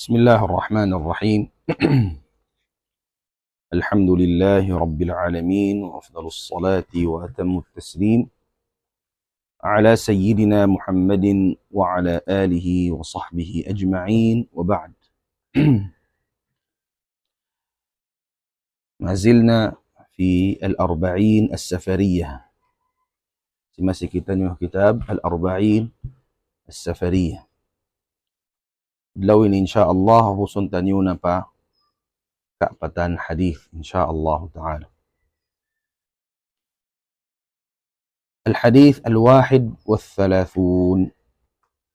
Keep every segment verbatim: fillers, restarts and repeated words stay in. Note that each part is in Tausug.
بسم الله الرحمن الرحيم. الحمد لله رب العالمين، وأفضل الصلاة وأتم التسليم على سيدنا محمد وعلى آله وصحبه أجمعين، وبعد. ما زلنا في الأربعين السفرية. Masi kitaniyu ha kitab Al-Arba'in As-Safariyah. Adlaw ini, insya Allah, ubusun taniyu na pa kaapatan hadith, insya Allah ta'ala. الحديث الواحد والثلاثون.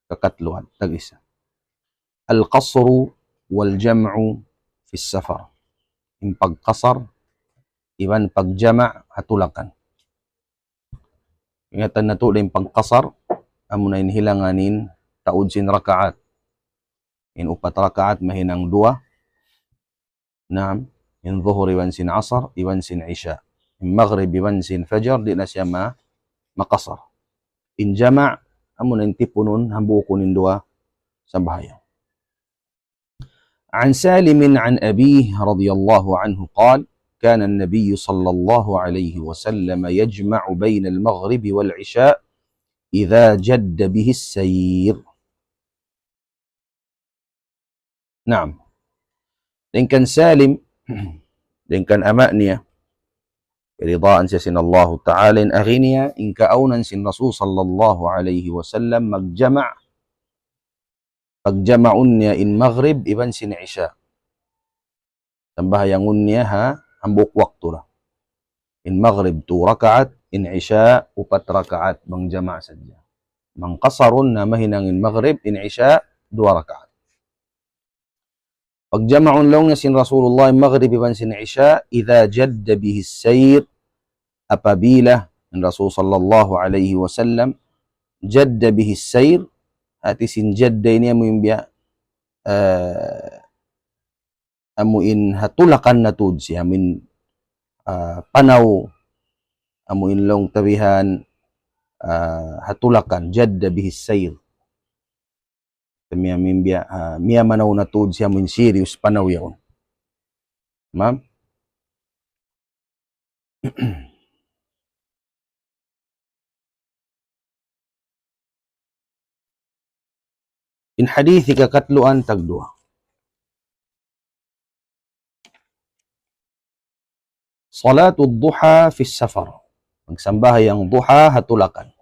Kakatluan, tag-isa. القصر والجمع في السفر. In pagqasar, iban pagjama' ha tulakan. Ingatan natu' in pagqasar, amuna in hilangan in taud sin rakaat. In upat rakaat mahinang duwa, naam, in zuhur iban sin asar, iban sin isya. In maghrib iban sin fajar, di' na siya ma-, maqasar. In jama', amuna in tipunun, hambuukun in duwa sambahayang. عن سالم عن أبيه رضي الله عنه قال: كان النبي صلى الله عليه وسلم يجمع بين المغرب والعشاء إذا جد به السير. Naam. Dayn kan Salim, dayn kan ama' niya, ridaan siya sin Allahu Ta'ala, in agi niya, in kaawnan sin Rasul sallallahu alayhi wasallam magjama', pagjama'un niya in maghrib iban sin isya. Sambahayangun niya ha hambuuk waktu ra. In maghrib tu rakaat, in isya upat rakaat, bang jama' sadja. Bang qasarun na mahinang in maghrib, in isya duwa rakaat. Pagjama'un laung niya sin Rasulullah in maghrib iban sin isya, إذا جد به السير, apabila in Rasul sallallahu alayhi wasallam جد به السير, hati sin jadda ini amu in biya', eh, amu in ha tulakan na tuud siya, amu in, ah, panaw, amu in laung ta bihan, ah, ha tulakan, جد به السير. Miya-, miya-, ah, miyamanaw na tuud siya amu in serious panaw yaun. Ma'am? In hadith ikakatluan tagduwa. صلاة الضحى في السفر. Magsambahayang duha ha tulakan.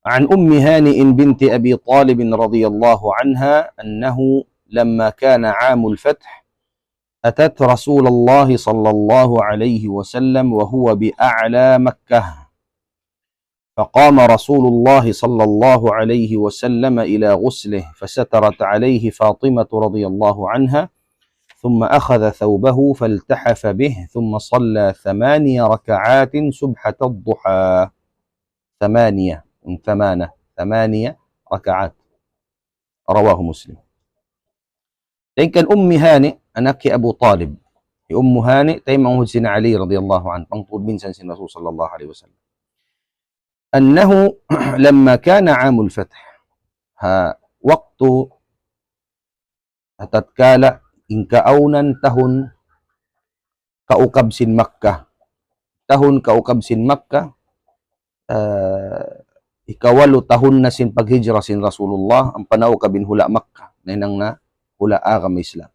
عن أم هانئ بنت أبي طالب رضي الله عنها أنه لما كان عام الفتح أتت رسول الله صلى الله عليه وسلم وهو بأعلى مكة، فقام رسول الله صلى الله عليه وسلم إلى غسله فسترت عليه فاطمة رضي الله عنها، ثم أخذ ثوبه فالتحف به، ثم صلى ثماني ركعات سبحة الضحى. ثمانية، ثمانة، ثمانية ركعات. رواه مسلم. Dayn kan Ummi Hani, anak hi Abu Talib. Hi Ummu Hani, taymanghud sin Ali radiyallahu anhu, pangtungud minsan sin Rasul sallallahu alayhi wasallam. أنه لما كان عام الفتح, ha waktu, ha tatkala in kaawnan tahun kaukab sin Makkah. Tahun kaukab sin Makkah, eh, ikawalu tahun na sin paghijra sin Rasulullah, ampa naukab in hula' Makkah, nahinang na hula' agama Islam.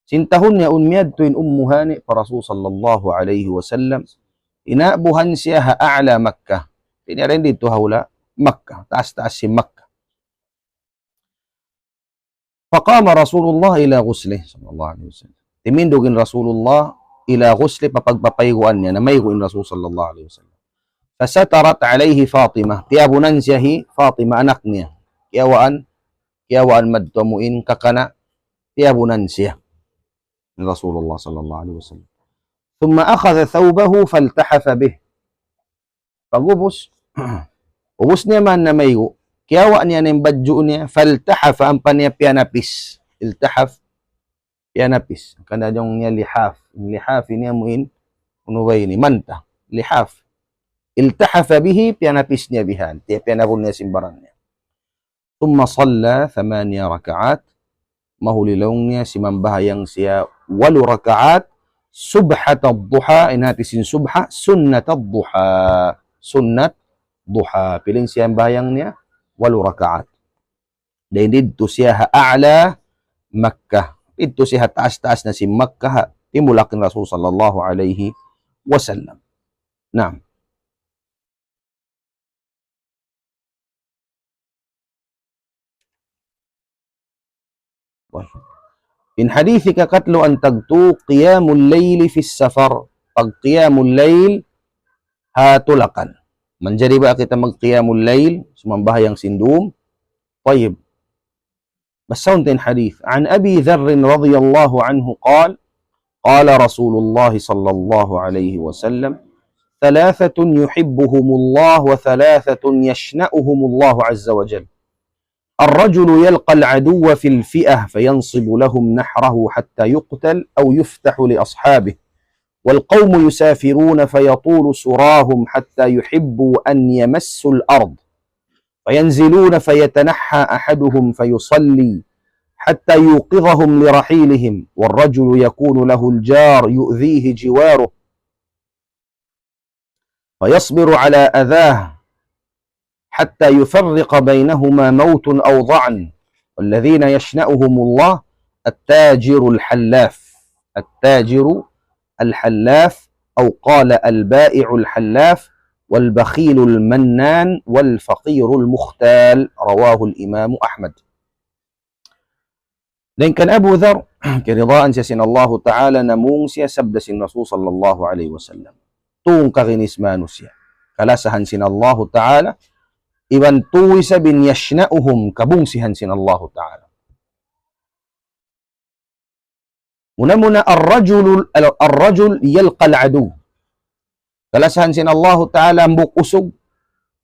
Sin tahun yaun miyadtu in Ummu Hani pa Rasul sallallahu alayhi wasallam, inaabuhan siya ha a'la Makkah. Di' niya dayn didtu ha hula' Makkah, taas-taas sin Makkah. فقام رسول الله إلى غسله صلى الله عليه وسلم. Timindug in Rasulullah ila ghusli, pa pagpapayguan niya, namaygu' in Rasul sallallahu alayhi wasallam. فسترت عليه فاطمة, tiyabunan siya hi Fatima, anak niya. Kiyawaan, kiyawaan madtu amu in kakana', tiyabunan siya in Rasulullah sallallahu alayhi wasallam. ثم أخذ ثوبه فالتحف به. Pag'ubus, ubus niya man namaygu', kiyawa' niya na in badju' niya, فالتحف, ampa niya piyanapis. Iltahaf, piyanapis. Hangkan da laung niya lihaf. Lihaf ini amu in, unu ba ini, manta. Lihaf. التحف به, piyanapis niya bihan. Tiya piyanapun niya sin baran niya. ثم صلى ثماني ركعات. mahuli laung niya simambahayang siya walu rakaat, subhat ad-duha, in hati sin subha, sunnat ad-duha. Sunnat duha. Pila in siyambahayang niya? Walu rakaat. Dayn didtu siya ha a'la Makkah. Didtu siya ha taas-taas na sin Makkah, ha timulak in Rasul sallallahu alayhi wasallam. Naam. In hadith ikakatlu, an tagtu qiyamul layli fis safar. Pag qiyamul layl ha tulakan. Manjari ba kita mag qiyamul layl, sumambahayang sin dum? Tayyib. Basahun ta in hadith. عن أبي ذر رضي الله عنه قال: قال رسول الله صلى الله عليه وسلم: ثلاثة يحبهم الله وثلاثة يشنأهم الله عز وجل. الرجل يلقى العدو في الفئة فينصب لهم نحره حتى يقتل أو يفتح لأصحابه، والقوم يسافرون فيطول سراهم حتى يحبوا أن يمسوا الأرض، فينزلون فيتنحى أحدهم فيصلي حتى يوقظهم لرحيلهم، والرجل يكون له الجار يؤذيه جواره، فيصبر على أذاه حتى يفرق بينهما موت أو ظعن. والذين يشنأهم الله التاجر الحلاف، التاجر الحلاف، أو قال البائع الحلاف، والبخيل المنان، والفقير المختال. رواه الإمام أحمد. Dayn kan Abu Dhar, kiyaridaan siya sin Allahu Ta'ala, namung siya sabda sin Rasul sallallahu alayhi wasallam. Tungka ginis manusiya'. Kalasahan sin Allahu Ta'ala, iban tuwi sa bin yashna'uhum, kabungsihan sin Allahu Ta'ala. Muna-muna, ar-rajul, al-, ar-rajul yalqal adu. Kalasahan sin Allahu Ta'ala, hambuuk usug,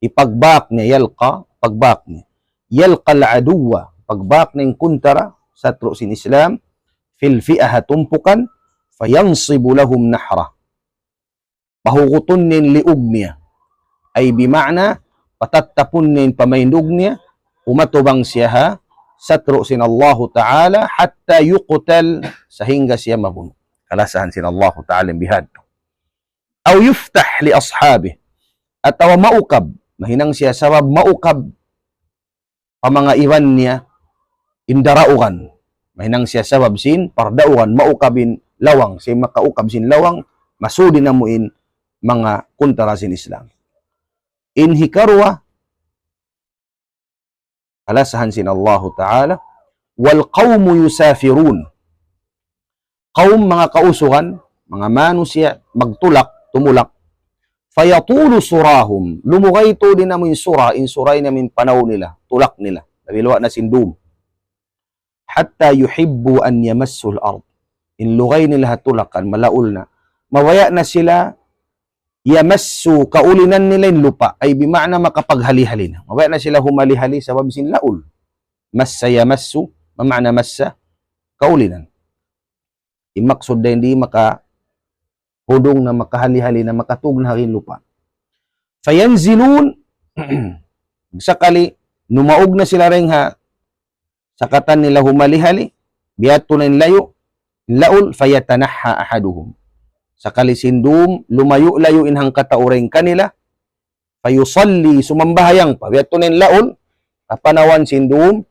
ipagbak niya, yalqa, pagbak niya. Yalqal aduwa, pagbak niya in kuntara, satru' sin Islam, fil fi'ah, tumpukan, fayansibu lahum nahra. Pahugutun niya in liug niya. Ay bima'na, patattapun niya in pamaindug niya, umatubang siya ha satru' sin Allahu Ta'ala, hatta yuqtal, sahingga siya mabunu'. Kalasahan sin Allahu Ta'ala in bihadtu. Aw yuftah li ashabih, atawa maukab, mahinang siya sabab maukab pa manga iban niya in daraugan. Mahinang siya sabab sin pardaugan, maukab in lawang, siya makaukab sin lawang, masud in amu in manga kuntara sin Islam. In hikaruwa, kalasahan sin Allahu Ta'ala, wal qawmu yusafirun. Qawm, manga kausugan, manga manusiya', magtulak, tumulak. Fayatulu surahum, lumugay tuud in amu in sura, in sura in amu in panaw nila, tulak nila. Labi luwa' na sin dum. Hatta yuhibbu an yamassul ard. In lugay nila ha tulakan, malaul na. Mabaya' na sila yamassu, kaulinan nila in lupa'. Ay bima'na makapaghali-hali na. Mabaya' na sila humali-hali sabab sin laul. Massa yamassu, mama'na massa, kaulinan. In maksud dayn di makahudung na, makahali-hali na, makatug na ha lupa'. Fayanzilun, sakali numaug na sila dayn ha sakatan nila humali-hali, biyadtu na in layu', in laul, fayatanaha ahaduhum. Sakali sin dum, lumayu'-layu' in hangkatau dayn kanila, fayusalli, sumambahayang pa. Biyadtu na in laul, kapanawan sin dum,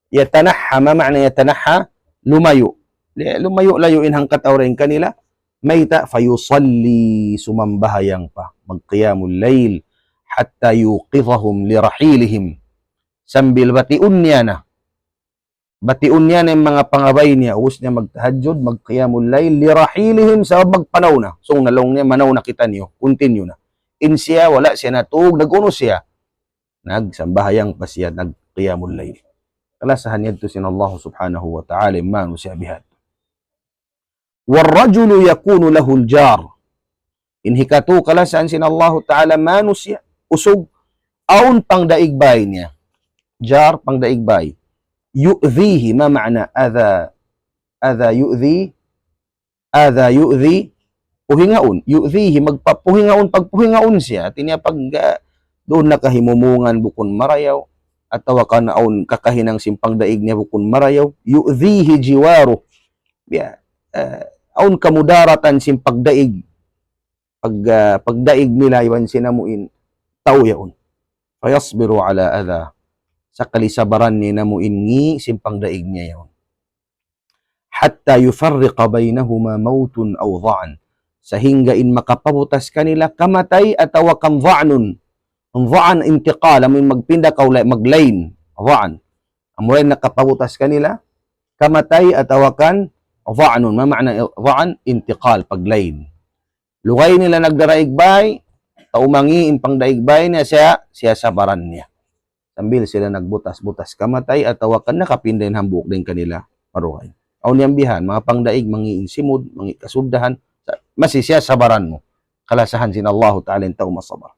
yatanaha, ma ma'na yatanaha? Lumayu'. Li-, lumayu'-layu' in hangkatau dayn kanila, mayta', fayusalli, sumambahayang pa. Magqiyamul layl, hatta yuqidhahum li rahilihim. Sambil batiun niya na. Batiun niya na in manga pangabay niya, ubus niya magtahajjud, magqiyamul layl, li rahilihim, sabab magpanaw na. Sung na laung niya, manaw na kitaniyu, continue na. In siya, wala' siya natug, nag-unu siya? Nagsambahayang pa siya, nagqiyamul layl. Kalasahan yadtu sin Allah subhanahu wa ta'ala, in manusiya' bihadtu. والرجل يكون له الجار. In hikatu kalasahan sin Allahu Ta'ala manusiya', usug, awn pangdaig bay niya. Jar, pangdaig bay. Yu'dhihi, ma ma'na adha, adha yu'dhi, adha yu'dhi, puhingaun. Yu'dhihi, magpapuhingaun, pagpuhingaun siya. Hati niya pag, ah, duun na kahimumungan bukun marayaw. atawa kan awn kakahinang sin pangdaig niya bukun marayaw, يؤذيه جواره. Ya, eh, awn kamudaratan sin pagdaig, pag, ah, pagdaig nila iban sin amu in tau yaun. فيصبر على أذى. Sakali sabaran niya in amu in ngi' sin pangdaig niya yaun. حتى يفرق بينهما موت أو ظعن. Sahingga in makapabutas kanila kamatay atawa kan ظعن. ظعن intiqal, amu in magpinda kaw la-, maglain. ظعن. Amu in nakapabutas kanila kamatay atawa kan ظعن. Ma ma'na ظعن? Intiqal, paglain. Lugay nila nagdara igbay, tau mangi' in pangdaig bay niya siya, siya sabaran niya. Sambil sila nagbutas-butas kamatay atawa kan nakapinda in hambuuk dayn kanila pa dugaing. Awn yan bihan, manga pangdaig, mangi' in simud, mangi' kasuddahan, sa-, masi siya sabaran mu. Kalasahan sin Allahu Ta'ala in tau masabar.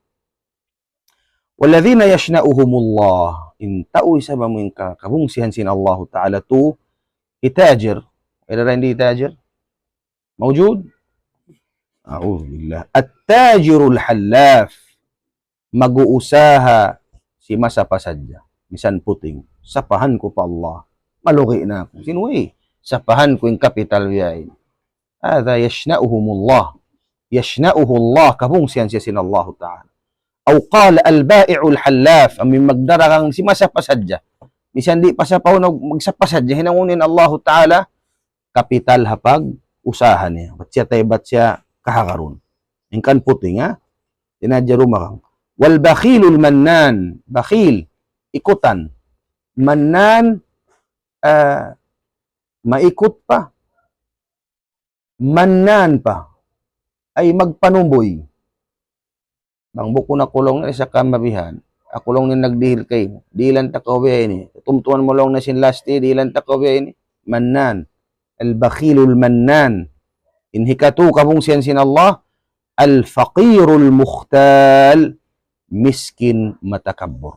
والذين يشنأهم الله. In tau isab amu in ka-, kabungsihan sin Allahu Ta'ala tu, hi tajir. Ada rin di tajir? موجود؟ أعوذ بالله. التاجر الحلاف. Mag-uusaha simasapa sadja. Misan puting. Sapahan ku pa Allah. Malugi na aku. Sin way. Sapahan ku in kapital biya' ini. هذا يشنأهم الله. يشنأه الله. Kabungsihan siya sin Allahu Ta'ala. أو قال البائع الحلاف. Amu in magdaragang simasapa sadja. Misan di' pa sapahun, magsapa sadja. Hinangun in Allahu Ta'ala kapital ha pag-usaha niya. Bat siya tay, bat siya kahagarun. In kan puting, ha? Tinaja dumagang. والبخيل المنان. Bakhil. Ikutan. Mannan, ah, maikut pa. Mannan pa. Ay magpanumboy. Bang bukun aku laung niya, isa ka mabihan. Aku laung niya nagdihil kaymu. Dihilan ta kaw biya' ini. Tumtuman mu laung niya sin lasti, dihilan ta kaw biya' ini. Mannan. البخيل المنان. In hikatu kabungsihan sin Allah, الفقير المختال. Miskin matakabbur.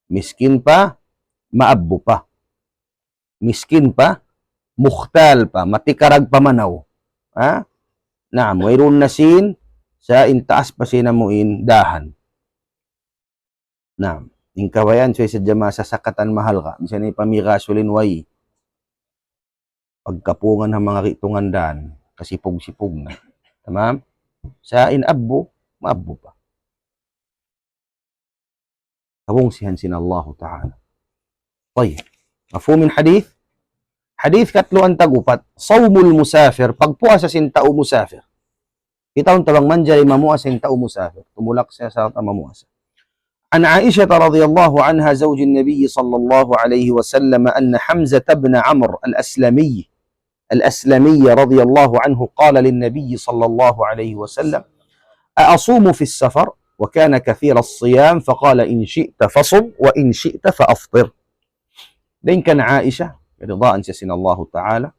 Miskin pa, maabbu pa. Miskin pa, mukhtal pa, matikarag pa manaw. Ha? Naam, wayruun na sin, sa' in taas pa sin amu in dahan. Naam, in kabayaan, subay sadja masasakatan mahalga'. Misan in pamigasulin way. Pagkapungan ha manga gitungan dan, kasipug-sipug na. Tamam? Sa' in abbu, maabbu pa. Kabungsihan sin Allahu Ta'ala. Tayyib. Mafhum in hadith? Hadith katluan tag-upat. صوم المسافر. Pagpuasa sin tau musafir. Kitaun ta bang manjari mamuasa in tau musafir. Tumulak siya sa' mamuasa. عن عائشة رضي الله عنها زوج النبي صلى الله عليه وسلم أن حمزة بن عمرو الأسلمي الأسلمي رضي الله عنه قال للنبي صلى الله عليه وسلم: أأصوم في السفر؟ وكان كثير الصيام، فقال: إن شئت فصم وإن شئت فأفطر. Dayn kan Aisha, ridaan siya sin Allahu Ta'ala,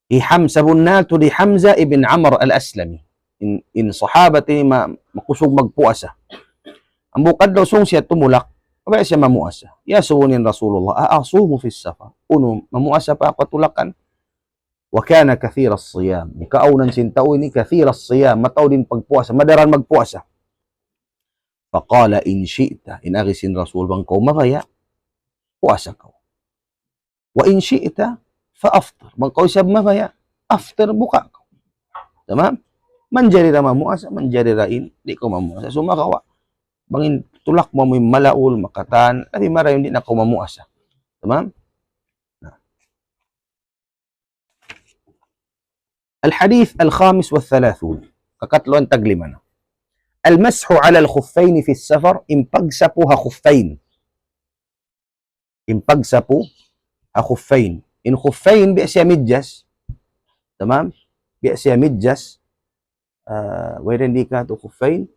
hi Hamza, bunnal tuud hi Hamza ibn Amr al-Aslami. In, in sahabat ini ma-, makusug magpuasa. Hambuuk adlaw sung siya tumulak, mabaya' siya mamuasa. Iyasubu niya in Rasulullah, أأصوم في السفر؟ Unu, mamuasa pa aku ha tulakan? وكان كثير الصيام. Kaawnan sin tau ini كثير الصيام, mataud in pagpuasa, madaran magpuasa. فقال: إن شئت, in agi sin Rasul, bang kaw mabaya', puasa kaw. وإن شئت فأفطر. Bang kaw isab mabaya', aftir, buka kaw. Tamam? Manjari da mamuasa, manjari da in, di' kaw mamuasa. Sumagawa', bang in tulak mu amu in malaul, makatan, labi marayaw di' na kaw mamuasa. Tamam? Na. الحديث الخامس والثلاثون. Kakatluan tag lima na. المسح على الخفين في السفر, in pagsapu ha khuffayn. In pagsapu ha khuffayn. In khuffayn, biya' siya midjas. Tamam? Biya' siya midjas. Ah, way dayn di katu' khuffayn.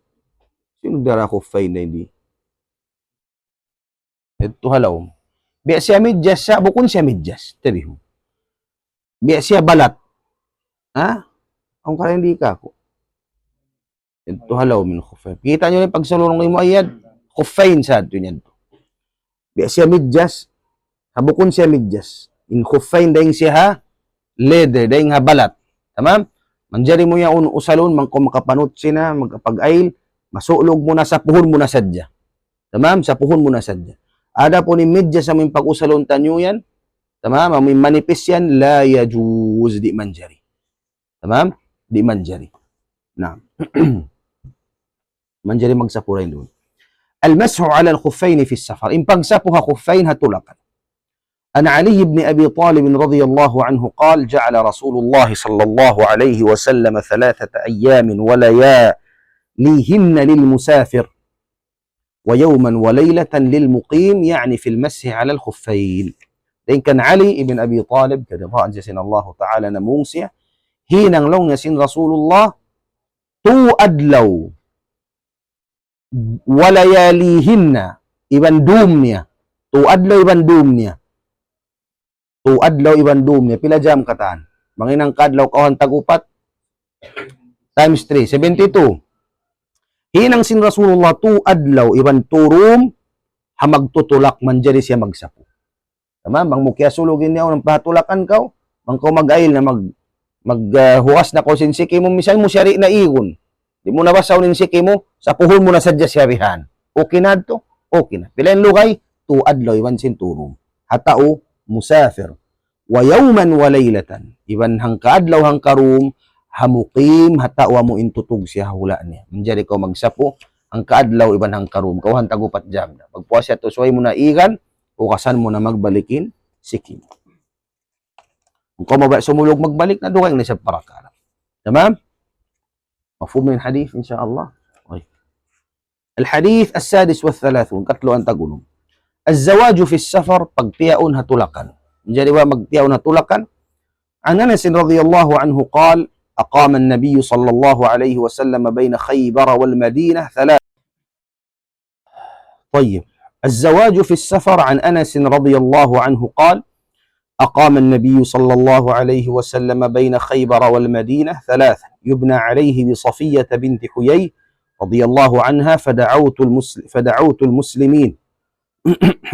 Sinu dara khuffayn dayn di? Yadtu ha lawm. Biya' siya midjas, sa' bukun siya midjas. Tabihu. Biya' siya balat. Ha? Awn karayaw di kaku'. Yadtu ha lawm in khuffayn. Kita' niyu na in pagsalurung ni Muayyad? Khuffayn sa' yadtu niya yadtu. Biya' siya midjas. Ha, bukun siya midjas. In khuffayn dayn siya ha leather, dayn ha balat. Tamam? Manjari mu yaun usalun, bang kaw makapanutsi na, makapag-ayl, masulug mu na, sapuhun mu na sadja. Tamam? Sapuhun mu na sadja. Adapun in medyas amu in pag-usalun taniyu yan, tamam, amu in manipis yan, la yajuz, di' manjari. Tamam? Di' manjari. Na. Manjari magsapu dayn duun. المسح على الخفين في السفر. In pagsapu ha khuffayn ha tulakan. عن علي بن أبي طالب رضي الله عنه قال: جعل رسول الله صلى الله عليه وسلم ثلاثة أيام ولياليهن للمسافر، ويوما وليلة للمقيم، يعني في المسح على الخفين. Dayn kan Ali ibn Abi Talib, kiyaridaan siya sin Allahu Ta'ala, namung siya, hinang laung niya sin Rasulullah, tu adlaw, wa layalihinna, iban dum niya. Tu adlaw iban dum niya. Tu adlaw iban dum niya. Pila jam katan? Bang in hangka adlaw kawhaan tag-upat, times three, seventy-two. Hinang sin Rasulullah tu adlaw iban tu dum ha magtutulak manjari siya magsapu. Tamam, bang mu kiyasulug in yaun pa ha tulakan kaw, bang kaw mag-ayil na mag-, mag, ah, hugas na kaw sin siki mu, misan mu siya di' na igun. Di' mu na basahun in siki mu, sapuhun mu na sadja siya bihan. Okay na yadtu? Okay na. Pila in lugay? Tu adlaw iban sin tu dum. Ha tau musafir. Wa yawman wa laylatan. Iban hangka adlaw hangka dum, ha muqim, ha tau amu in tutug siya ha hula' niya. Manjari kaw magsapu, hangka adlaw iban hangka dum. Kawhaan tag-upat jam na. Pagpuas yadtu subay mu na igan, hugasan mu na magbalik in siki mu. Bang kaw mabaya' sumulug magbalik na, dugaing na isab parakala'. Tamam? Mafhum in hadith, insya Allah. Okay. الحديث السادس والثلاثون, katluan tag-unum. الزواج في السفر, pagtiyaun ha tulakan. Manjari ba magtiyaun ha tulakan? عن أنس رضي الله عنه قال: أقام النبي صلى الله عليه وسلم بين خيبر والمدينة ثلاث طيب. الزواج في السفر. عن أنس رضي الله عنه قال: أقام النبي صلى الله عليه وسلم بين خيبر والمدينة ثلاثا يبنى عليه بصفية بنت حيي رضي الله عنها، فدعوت المسل-، فدعوت المسلمين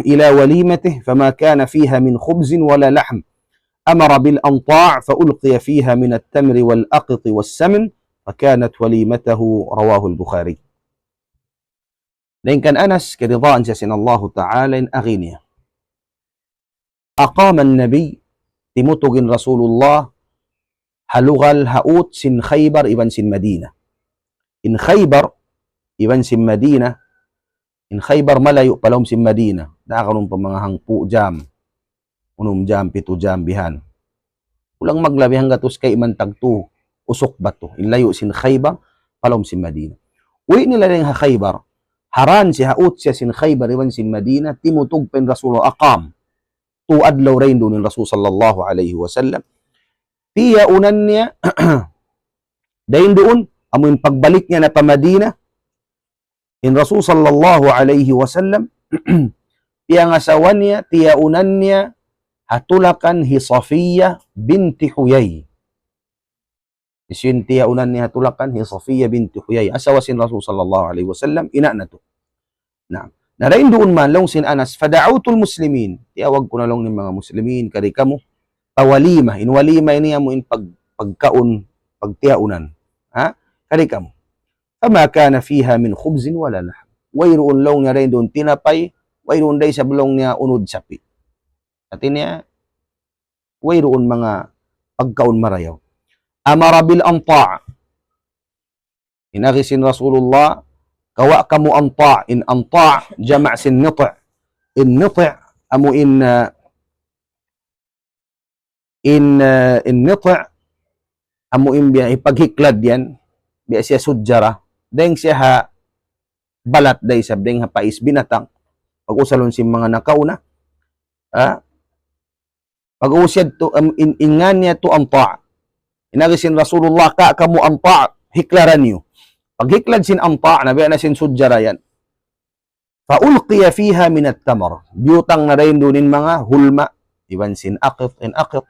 إلى وليمته، فما كان فيها من خبز ولا لحم، أمر بالأنطاع فألقي فيها من التمر والأقط والسمن، فكانت وليمته. رواه البخاري. Dayn kan Anas, kiyaridaan siya sin Allahu Ta'ala, in agi niya. أقام النبي, timutug in Rasulullah, ha lugal ha ut sin Khaybar iban sin Madina. In Khaybar iban sin Madina, in Khaybar malayu' pa lawm sin Madina. Daakun pa manga hangpu' jam, unum jam, pitu jam bihan. Kulang maglabi hanggatus kayman tagtu usuk batu. In layu' sin Khaybar pa lawm sin Madina. Uwi' nila dayn ha Khaybar. Ha dān siya, ha ut siya sin Khaybar iban sin Madina, timutug pa in Rasulullah, aqam. Tu adlaw dayn duun in Rasul sallallahu alayhi wasallam. Tiyaunan niya, dayn duun, amu in pagbalik niya na pa Madina, in Rasul sallallahu alayhi wasallam, piyangasawa niya, tiyaunan niya, ha tulakan hi Safiya binti Huyay. Hisiyu in tiyaunan niya ha tulakan? Hi Safiya binti Huyay. Asawa sin Rasul sallallahu alayhi wasallam, ina' natu'. Na, na dayn duun man laung sin Anas, فدعوت المسلمين. Tiyawag ku na laung in manga muslimin, kari kamu, pa walima. In walima ini amu in pag-, pagkaun, pagtiyaunan. Ha? Kari kamu. فما كان فيها من خبز ولا لحم. Wayruun laung niya dayn duun tinapay, wayruun da isab laung niya unud sapi'. Hāti niya, wayruun manga pagkaun marayaw. أمر بالأنطاع. In agi sin Rasulullah, kawa' kamu anṭa'. In anṭa', jama' sin nit'. In nit', amu in, ah, in, ah, in nit', amu in biya' hipaghiklad yan, biya' siya sudjara, dayng siya ha balat da isab, dayng ha pais binatang. Pag-usalun sin manga nakauna, ah, pag-usal tu, um, in, in ngan niya tu anṭa'. In agi sin Rasulullah, kawa' kamu anṭa', hiklaran niyu. Paghiklad sin anṭa', na biya' na sin sudjara yan. فألقي فيها من التمر. Biyutang na dayn duun in manga hulma, iban sin aqit, in aqit,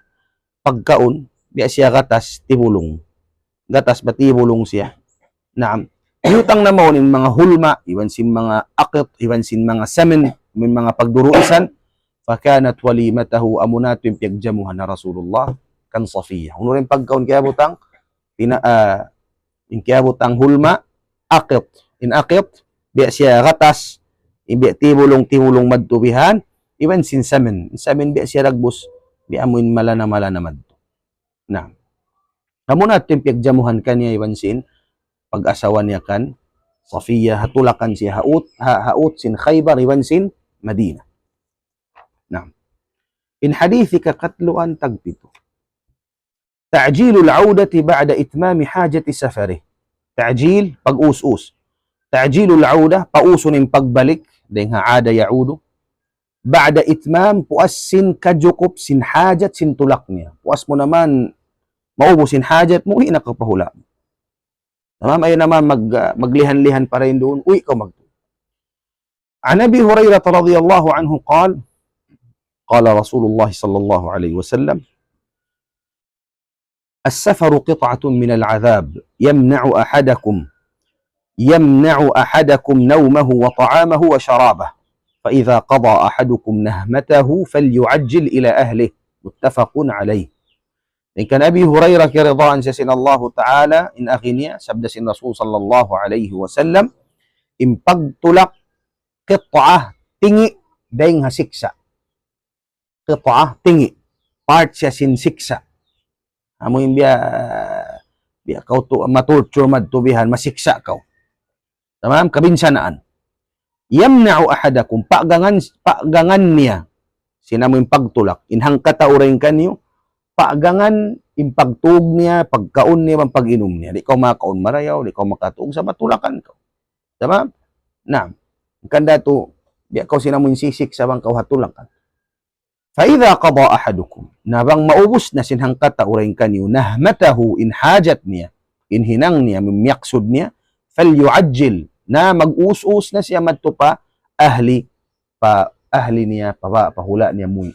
pagkaun, biya' siya gatas, tibulung. Gatas ba tibulung siya? Naam. Biyutang na mawn in manga hulma, iban sin manga aqit, iban sin manga samin, in manga pagduruisan, فكانت وليمته, amu na tuud in piyagjamuhan na Rasulullah kan Safiya. Unu in pagkaun kiyabutang? Tina-, ah, in kiyabutang hulma, aqit. In aqit, biya' siya gatas, Iban biya' tibulung-tibulung madtu bihan, iban sin samin. Samin biya' siya dagbus, biya' amu in malana-malana madtu. Na, amu na in piyagjamuhan kaniya iban sin pag-asawa niya kan Safiya, ha tulakan siya ha ut, ha, ha ut sin Khaybar iban sin Madina. Na, in hadith ikakatluan tagpitu. تعجيل العودة بعد إتمام حاجة سفره. Ta'jil, pag-us-us. تعجيل العودة, pausun in pagbalik, dayn ha ada ya'udu. بعد إتمام, puas sin kajukup sin hajat sin tulak niya. Puas mu naman, maubus in hajat mu, uwi' na kaw pa hula'. Tamam, ayaw naman mag-, ah, maglihan-lihan pa rin duun, uwi' kaw mag-. عن أبي هريرة رضي الله عنه قال، قال رسول الله صلى الله عليه وسلم: السفر قطعة من العذاب، يمنع أحدكم، يمنع أحدكم نومه وطعامه وشرابه، فإذا قضى أحدكم نهمته فليعجل إلى أهله، متفق عليه. Dayn kan Abi Hurairah, kiyaridaan siya sin Allahu Ta'ala, in agi niya, sabda sin Rasul sallallahu alayhi wasallam, in pagtulak qit'ah, tingi', dayn ha siksa'. Qit'ah, tingi'. Part siya sin siksa'. Amu in biya', biya' kaw tu, matorture madtu bihan, masiksa' kaw. Tamam? Kabinsanaan. يمنع أحدكم, paggangan, paggangan niya. Sin amu in pagtulak. In hangkatau dayn kaniyu, paggangan in pagtug niya, pagkaun niya, iban pag-inum niya. Di' kaw makakaun marayaw, di' kaw makatug, sabab tulakan kaw. Tamam? Naam. Hangkan da tu, biya' kaw sin amu in sisiksa' bang kaw ha tulakan. فإذا قضى أحدكم, na bang maubus na sin hangkatau dayn kaniyu, نهمته, in hajat niya, in hinang niya, miyaksud niya, فليعجل, na mag-us-us na siya madtu pa ahli, pa ahli niya, pa, pa, pa hula' niya muwi'.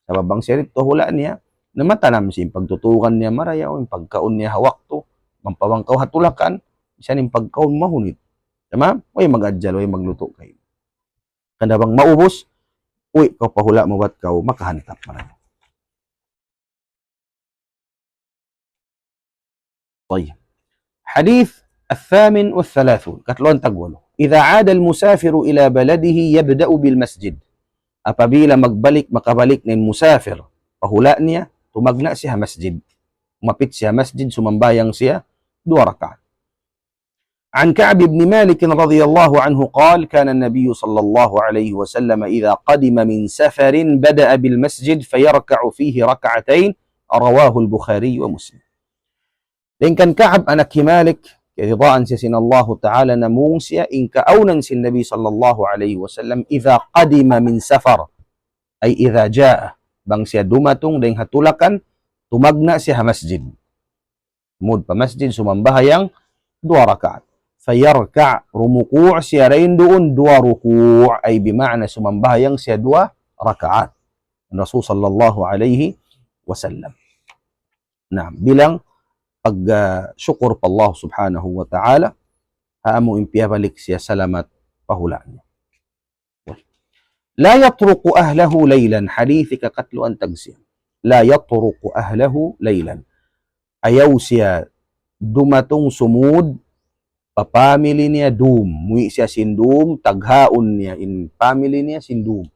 Sabab bang siya didtu ha hula' niya, na matanam siya in pagtutugan niya marayaw, in pagkaun niya ha waktu, bang pa bang kaw ha tulakan, misan in pagkaun mahunit. Tamam? Way mag-ajjal, way maglutu' kaymu. Hangkan da bang maubus, uwi' kaw pa hula' mu bat kaw makahantap marayaw. طيب. حديث الثامن والثلاثون. Katluan tagwalu. إذا عاد المسافر إلى بلده يبدأ بالمسجد. Apabila magbalik, makabalik na in musafir pa hula' niya, tumagna' siya ha masjid. Umapit siya ha masjid, sumambahayang siya duwa rakaat. عن كعب بن مالك رضي الله عنه قال: كان النبي صلى الله عليه وسلم إذا قدم من سفر بدأ بالمسجد فيركع فيه ركعتين، رواه البخاري ومسلم. Dayn kan Ka'ab anak hi Malik, kiyaridaan siya sin Allahu Ta'ala, namung siya in kaawnan sin Nabi sallallahu alayhi wasallam, إذا قدم من سفر, أي إذا جاء, bang siya dumatung dayn ha tulakan, tumagna' siya ha masjid. Sumud pa masjid, sumambahayang duwa rakaat. فيركع, rumuku' siya dayn duun duwa ruku', ay bima'na sumambahayang siya duwa rakaat. Rasul sallallahu alayhi wasallam. Na, bilang pag, ah, sukur pa Allah subhanahu wa ta'ala, ha amu in piyabalik siya salamat pa hula' niya. لا يطرق أهله ليلا. Hadith ikakatluan tagsiam. لا يطرق أهله ليلا. Ayaw siya dumatung sumud pa family niya dum. Muwi' siya sin dum, taghaun niya in family niya sin dum.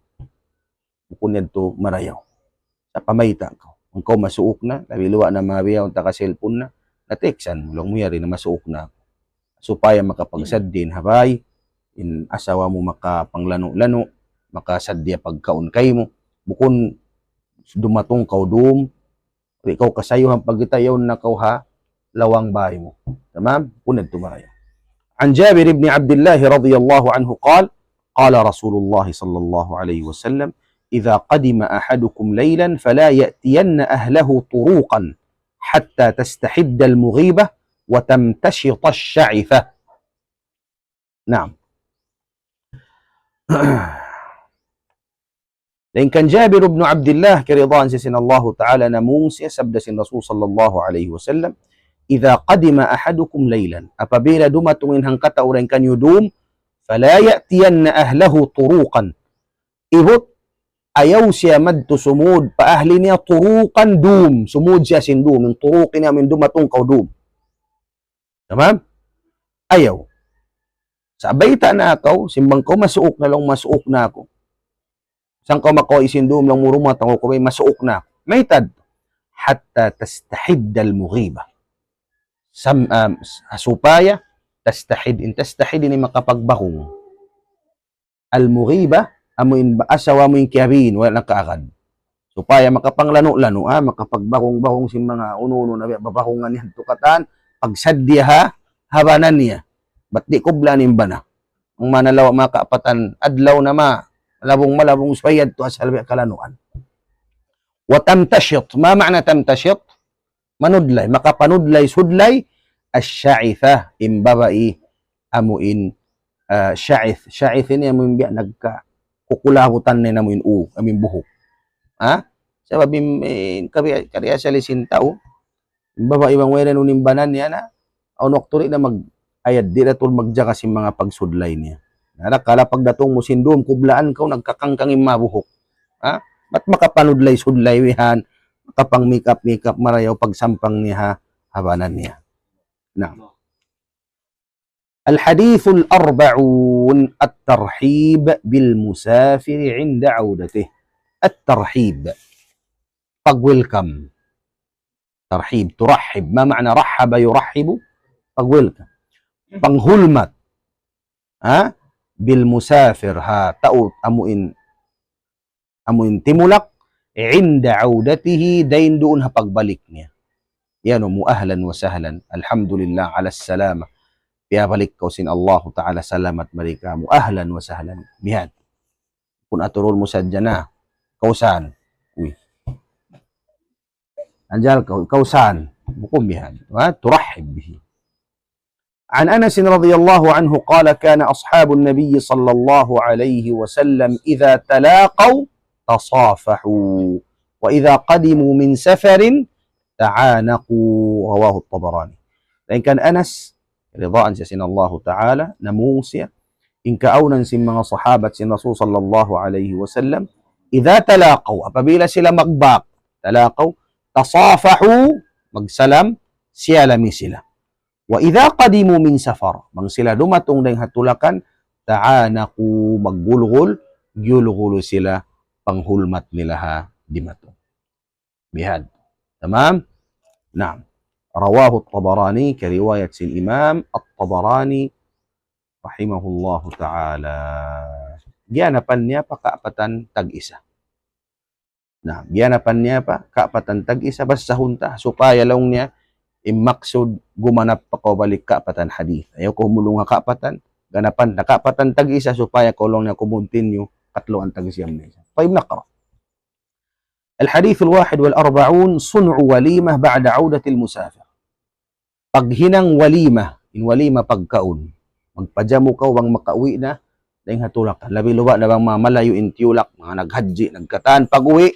Bukun yadtu marayaw. Sa' pamayta' kaw. Bang kaw masuuk na, labi luwa' na mabiya' unta ka cellphone na, na-textan mu, laung mu yari na masuuk na aku. Supaya makapagsaddi in ha bay, in asawa mu makapanglanu'-lanu', makasaddi pagkaun kaymu. Bukun dumatung kaw dum, di' kaw kasayuhan pagkita' yaun na kaw ha lawang bay mu. Tamam? Bukun yadtu marayaw. عن جابر بن عبد الله رضي الله عنه قال: قال رسول الله صلى الله عليه وسلم: إذا قدم أحدكم ليلا فلا يأتين أهله طروقا حتى تستحد المغيبة وتمتشط الشعثة. Naam. Dayn kan Jabir ibn Abdullah, kiyaridaan siya sin Allahu Ta'ala, namung siya, sabda sin Rasul sallallahu alayhi wasallam, إذا قدم أحدكم ليلا, apabila dumatung in hangkatau dayn kaniyu dum, فلا يأتين أهله طروقا. Ibut, ayaw siya madtu sumud pa ahli niya turuqan dum, sumud siya sin dum, in turuq ini amu in dumatung kaw dum. Tamam? Ayaw. Sa' bayta' na kaw, simbang kaw masuuk na laung, masuuk na aku. Sa' kaw makawa' isin dum laung mu, rumatang aku bay, masuuk na. Mayta'? حتى تستحد المغيبة. Sam-, um, s-, supaya tastahid, in tastahid ini makapagbahung. Al-mughibah, amu in ba-, asawa amu in kiyabiin, wala' nakaagad. Supaya makapanglanu'-lanu', ha, makapagbahung-bahung sin manga unu-unu na biya' babahungan niya tu katan, pagsadya ha, ha bana niya. Bat di' kublaan in bana. Ang manalaw makaapatan adlaw na ma, malabung-malabung supaya tu asal biya' kalanuan. وتمتشط. ما معنى تمتشط؟ Manudlay, makapanudlay-sudlay, الشعثة, in babai, amu in, ah, sha'ith. Sha'ith ini amu in biya' nagka-, kukulabutan na in amu in u, amu in buhuk. Ha? Sabab in, in kabi-, kari asal sin tau, in babai bang wayruun in bana niya na, awn waktu di' na mag-, ayad, di' na tuud magjaga sin manga pagsudlay niya. Na, kala pagdatung mu sin dum, kublaan kaw, nagkakangkang in manga buhuk. Ha? Bat makapanudlay-sudlay wihan, makapang-makeup-makeup marayaw pagsampang niya ha, ha bana niya. Na. الحديث الأربعون، الترحيب بالمسافر عند عودته. الترحيب. Pag-welcome. Tarhib, turahhib. ما معنى رحب يرحب؟ Pag-welcome. Panghulmat. Ha? Bil musafir, ha, tau amu in, amu in timulak, inda audatihi, dayn duun ha pagbalik niya. Yan mu, ahlan wa sahlan. Alhamdulillah ala salama. Piyabalik kaw sin Allahu Ta'ala salamat mari kamu. Ahlan wa sahlan. Bihan. Kun aturun mu sadja na. Kausan. Uy. Anjal kaw, kausan. Bukun bihan. Ha? Turahib bihi. عن أنس رضي الله عنه قال: كان أصحاب النبي صلى الله عليه وسلم إذا تلاقوا تصافحوا، وإذا قدموا من سفر تعانقوا. رواه الطبراني. Dayn kan Anas, ridaan siya sin Allahu Ta'ala, namung siya, in kaawnan sin manga sahabat sin Rasul sallallahu alayhi wasallam, إذا تلاقوا, apabila sila magbak, talaqaw, tasafahu, magsalam, siyalami sila. وإذا قدموا من سفر, bang sila dumatung dayn ha tulakan, ta'anaqu, maggulgul, giyulgulu sila, panghulmat nila ha dimatung. Bihadtu. Tamam? Naam. رواه الطبراني, kariwayat sin Imam At-Tabarani, rahimahullahu ta'ala. Giyanapan niya pa kaapatan tag-isa. Na, giyanapan niya pa kaapatan tag-isa, basahun ta, supaya laung niya, in maksud, gumanap pa kaw balik kaapatan hadith. Ayaw kaw humulung ha kaapatan, ganapan ta kaapatan tag-isa, supaya kaw laung niya kumuntinyu, katluan tag-siyam na isa. طيب, نقرأ. الحديث الواحد والأربعون، صنع وليمة بعد عودة المسافر. Paghinang walima, in walima pagkaun. Magpajamu kaw bang makauwi na, dayn ha tulakan. Labi luba na bang manga malayu in tiyulak, manga naghajji, nagkatan, pag-uwi,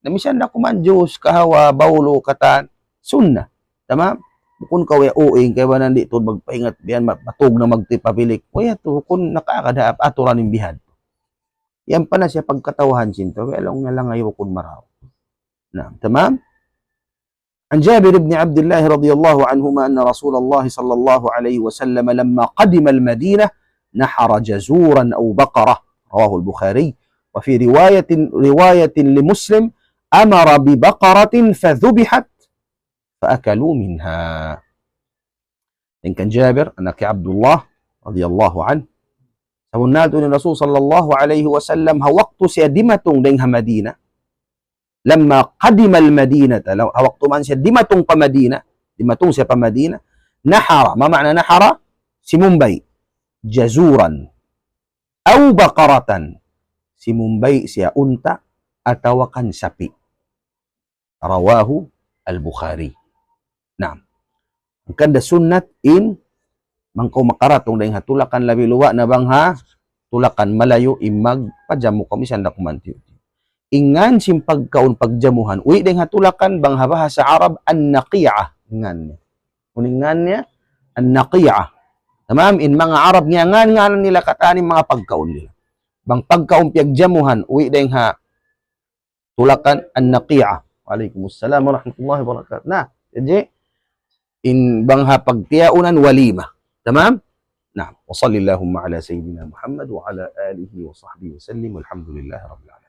na misan na kuman juice, kahawa, bawlu, katan, sunnah. Tamam? Bukun kaw ya uwi, kaya ba nandi' tuud magpaingat, biyan, ma-, matug na magtipabilik. Kaya tu, bukun nakaagad ha aturan in bihadtu. Yan pa na siya pagkatawhan sin tau, kaya laung niya lang ayaw bukun marayaw. Na, tamam? عن جابر بن عبد الله رضي الله عنهما أن رسول الله صلى الله عليه وسلم لما قدم المدينة نحر جزورا أو بقرة، رواه البخاري، وفي رواية، رواية لمسلم: أمر ببقرة فذبحت فأكلوا منها. Dayn kan Jabir, anak hi Abdullah, radiyallahu anhu. Sabunnal tuud in Rasul sallallahu alayhi wasallam, ha waktu siya dimatung dayn ha Madina. لما قدم المدينة, ha waktu man siya dimatung pa Madina, dimatung siya pa Madina, نحر, ما معنى نحر؟ Simumbay. جزورا أو بقرة. Simumbay siya unta atawa kan sapi'. رواه البخاري. Naam. Hangkan da sunnat in, bang kaw makaratung dayn ha tulakan labi luba na bang ha tulakan malayu in magpajamu kaw misan da kuman tiyu'-tiyu'. In ngan sin pagkaun pagjamuhan, uwi' dayn ha tulakan bang ha bahasa Arab an-naqi'ah ngan niya. Unu in ngan niya? An-naqi'ah. Tamam, in manga Arab niya ngan, ngan nila katan in manga pagkaun nila. Bang pagkaun piyagjamuhan, uwi' dayn ha tulakan an-naqi'ah. Wa alaykumussalam warahmatullahi wabarakatuh. Na, jadi, in bang ha pagtiyaunan walima. Tamam? نعم، وصل اللهم على سيدنا محمد وعلى آله وصحبه وسلم، والحمد لله رب العالمين.